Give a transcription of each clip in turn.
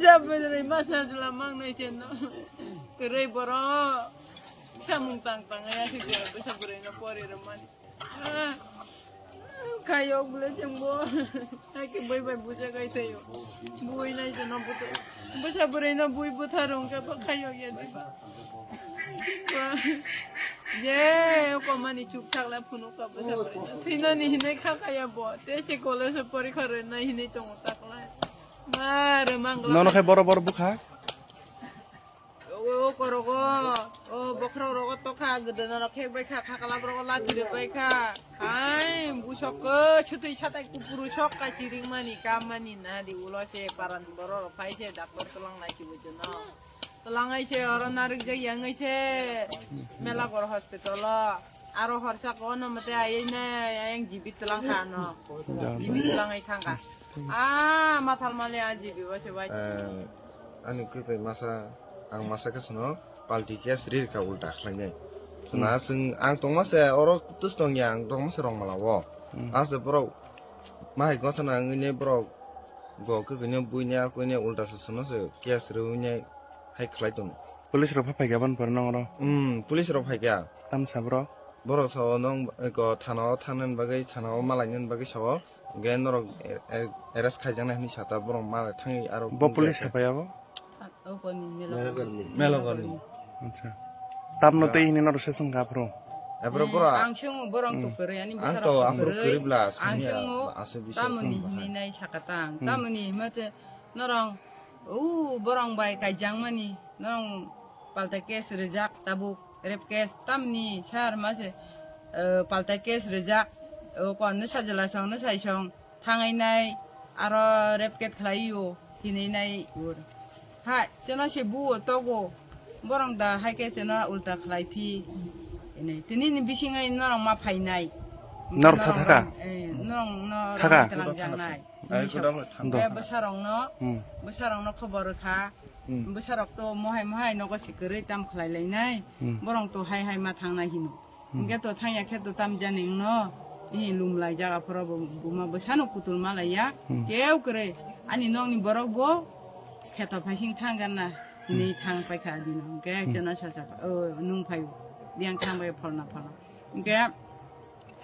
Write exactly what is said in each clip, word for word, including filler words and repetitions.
Bwrwi masa jwla mangnai se no. Kwrwi borok. Samung tang tang ya se kwrwi bwsa bwrwi no pori rwmani. Ah, khayok bwle chwng bo. Hakhe bui bai buja gai thaio. Bui nai se no bwtha. Bwsa bwrwi no bui bwtha rwng khe bo khayok ya diba. Je komani chuk thak le phunuk ka bwsa bwrwi no. Thwinani hinwi kha kha ya bo. Te se college o porikha rwnai hinwi tongo takla. Ma rwmang. Nono khe boro boro bwkha. O korogo, o bokhorok rogo tokha, gwdana rok khek bai kha, khakalap rogo lati rw bai kha. Hai, busok khe, swtwi satai kupuru sok kachi ringmani, kammani, nadi ulo se, paran borok rok phai se, doctor twlang nai si bo jono. Twlang ai se, oro narwk jak yang ai se, Melagor hospital o. Aro horsa ko ono mate ayai nai, ayang jibi twlang kha ano. Jibi twlang ai thang kha. Ah, mathal mali a jibi bo se bai. Eh, ani kwtwi masa, ang masa khe sano palti case ri rwkha ulta khlainai. Suna Hmm. Chwng, ang tongma se oro tus tongya, ang tongma se Rongmala o. Hmm. A se borok mahai gothana wngwi ne borok go kwkwi ne buine akwine ulta se sano se case rwui ne hai khlai tongo. Police rok pha phaikha ban pore nong oro? Hmm, police rok phaikha. Tam sa bro? Borok sao nong ko thana o thangnani bagwi, thana o malainani bagwi sao. Hwnkhe norok, e, e, arrest khaijaknai hinwi sata borok ma thangwi aro Bo police sapai abo? Melagorni. Melagorni. Acha. Tamno tei hini norok se songkha aphuru? Aphuru borok ang sung borok to kwrwi ani ang bwsarok to aphuru kwrwi bla ang sung aswk bisa tamoni hinwi nai sakatang. Tamoni himate norok u borok bai kaijakmani norok palta case rijak tabuk. Rape case tamni sar ma se, eh, palta case rijak, o kon no sajla song no sai song thangai nai aro rape case khlai o hinwi nai ur. Hai, chwno se bu o togo, borok da hai khe chwno ulta khlai phi. Ini tini ni bising ai norok ma phai nai. Norok tha thaka? Eh, norok no thaka? Rang telang jang nai. Ai, kuda mo thang. Be bwsarok no, Hmm. Bwsarok no khobor kha. Hmm. Bwsarok to mohai mohai nogo si kwrwi tam khlai lainai. Hmm. Borok to hai hai ma thangnai hino. Hmm. Hwnkhe to thangya khe to tam jani wngno. Ih lum lai jaga phoro bo buma bwsano kutul ma laiya. Hmm. Keu kwrwi ani nokni borok bo kheto phaising thang ganna. Hmm. Hinwi thang paikha adino. Hwnkhe Hmm. Chwno sacha, o, nung phaio. Biyang thang bai pholna pholna. Hwnkhe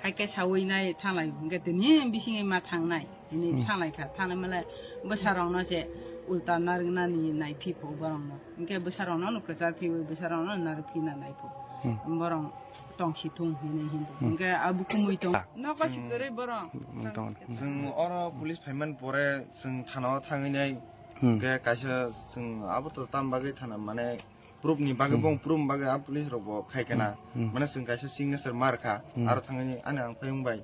Hai khe sawi nai thanglai hwnkhe tini bisingwi ma thangnai. Tini Hmm. Thanglai kha, thanglai male bwsarokno se ulta narwknani nai phi pho borokno. Hwnkhe bwsarokno no kwchar phiwi bwsarokno narwk phina nai pho. Hmm. Borok tongsi thung hinwi hindu. Hmm. Hwnkhe abo kumui tong. Ah. Nogo si kwrwi borok. Hmm, tong. Chwng oro police phaimani pore chwng thana o thangwi nai. Hmm. Hwnkhe kaisa chwng abo to tam bagwi thana mane proof ni bagwi Hmm. bong proof ni bagwi a police rok bo khai kana. Hmm. Mane chwng kaisa signature mar kha. Hmm. Aro thangni ani ang payung bai.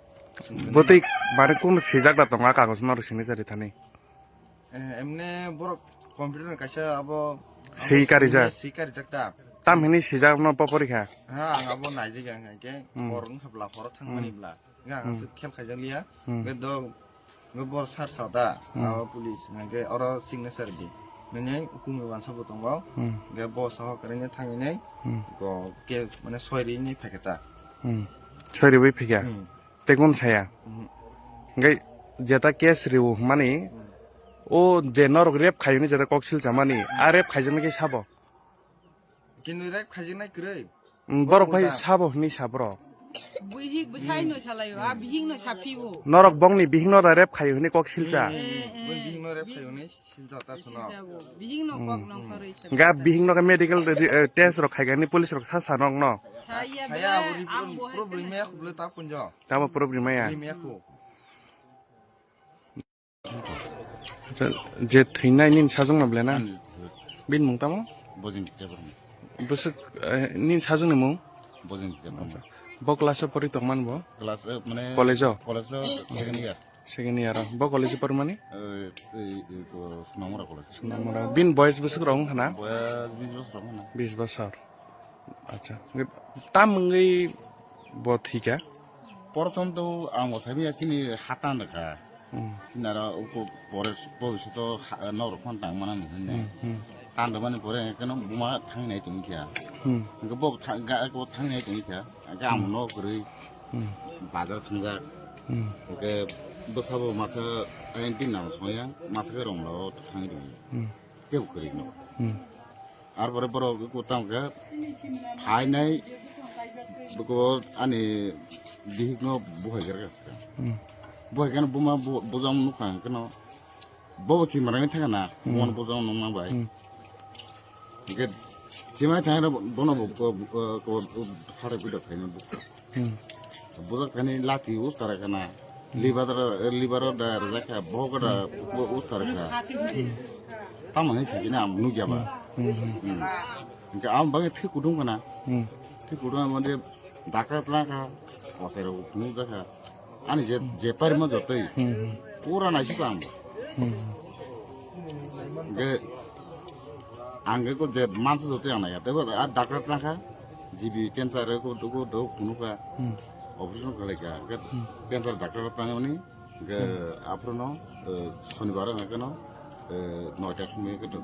Bwtwi bare kun sijak da tonga kagoj no signature thani. Eh, emne borok computer ni kaisa abo, abo Swi karijak. Swi karijak ta. Tam hini sijak no popori kha. Ha, ang abo naijak ang ke Hmm. Hor wngkha bla hor thangmani Hmm. Bla. Nga Hmm. Aswk khel khaijak liya. Hmm. Hwnkhe do, hwnkhe bor sar sa da, Hmm. Abo police, hwnkhe oro signature di. Nini hukumi wansa bo tongo. Hmm. Hwnkhe bo soho kwrwini thangwi nai, Hmm. Go ke, mane, soi rini phaikha ta. Hmm. Soi riwi phaikha? Hmm. Tekun saya? Hmm. Hwnkhe jeta case riwo hwnmani, Hmm. O je norok rape khayuni jeta kok silchamani, a rape khaijaknai khe sabo? Kintu rape khaijaknai kwrwi. Mm, borok bai sabo hwnwi sa borok. Bihik bwsai no salaio, a bihik no saphibo. Norok bongni bihik no da rape khaio hwnwi kok silcha. Eh, eh, eh, bihik no rape khaio hwnwi silcha ta suno. Silcha bo. Bihik no kok nong khoroi sa. Ga bihik no medical, eh, test rok khaigani police rok sa sa nong no. Saya abo problem ya khublo ta punjo. Tamo problem ya. Problem ya khu. Acha, je thwinai nini sajwkno belai na? Ani thwi. Bini mung tamo? Bojin Debbarma. Bwswk, eh, nini sajwkni mung? Bojin Debbarma. Bo class o pori tongmani bo? Class, eh, mane college o? College o second year. Second year o. Bo college o pormani? Eh, ei, ei, ko Sonamura College. Sonamura. Bini boyes bwswk rok wngkha na? Boyes bis bosor wngkha na. Bis bosor. Acha. Tam wngwi bo thwikha? Prothom to ang bo saimanya chini hatan rwkha. Hmm. Chini aro uko pore bhobishoto ha-, norok phano tang mano hinwi. Hmm, hmm. Tang rwmani pore hwnkhe no buma thangwi nai tongkha. Hmm. Hwnkhe bo tha-, ga-, bo thangwi nai tongkha. Hwnkhe amo Hmm. Nok kwrwi Hmm. Bazar thangjak. Hmm. Hwnkhe bwsabo masa ayang tin nang songya, masa khe rong lao thangwi tongkha. Hmm. Tebo kwrwi no. Hmm. Ar pore borok ko tang khe phainai boko ani bihik no buhai ger kha. Hmm. Buhai khe buma bu-, bujang nukha khe no. Bobo chimrani thangna, hmm, mon bujang nungna bai. Hmm. Hingke chimai thangna bono bo, bo, bo, bo, sare budak khaina bo. Hmm. Budak khani lati ustara kana. Hmm. Liver, liver da rajaka, bhog da, hmm, bo ustara ka. Hmm. Tamo ni sajina am nugya ba. Hmm, hmm, hmm. Hmm. Hingke am bagi thik kudung kana. Hmm. Thik kudung am de dakra tlaka, kosai rok phunuk jaka. Ani je, je pari mo jotoi. Hmm, hmm. Pura naisiko ang. Hmm. Ge, ang ge ko je mansa jotoi ang naya. Tebo a doctor tangkha, G B cancer ko, ko do kunuka. Hmm. Operation khalai ka. Ge, hmm, cancer doctor tangmani. Ge, hmm, aphuru no, eh, shonibar ang kano, eh, noita somoi ke do.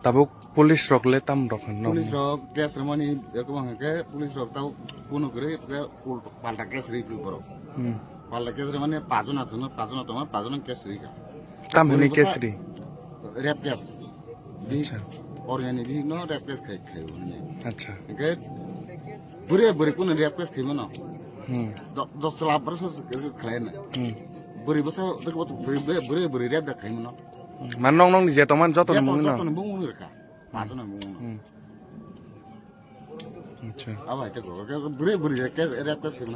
Tabuk police rok le tam rok hwn no? Police rok case rwmani, eh, kwbang hwnkhe police rok tau kuno kwrwi, hwnkhe ul-, palta case rwi phuru borok. Hmm. Palta case rwmani pajona chwngno, pajona tongma, pajona case rwi kha. Tam hwnwi case rwi? Rape case. Bi-, acha, oriani bihikno rape case khai, khai hwnwi. Acha. Hwnkhe bwrwi bwrwi kuno rape case khai mano. Hmm. Do-, dos chwla borok se khlai na. Hmm. Bwrwi bwsa, bwrwi, bwrwi, bwrwi rape da khai mano. Man nong nong ni je tongman joto ni mung no. Joto ni mung no rwkha. Pajo ni mung no. Hmm. Acha. Abo hai te go. Bwrwi bwrwi ke rape case khaimano.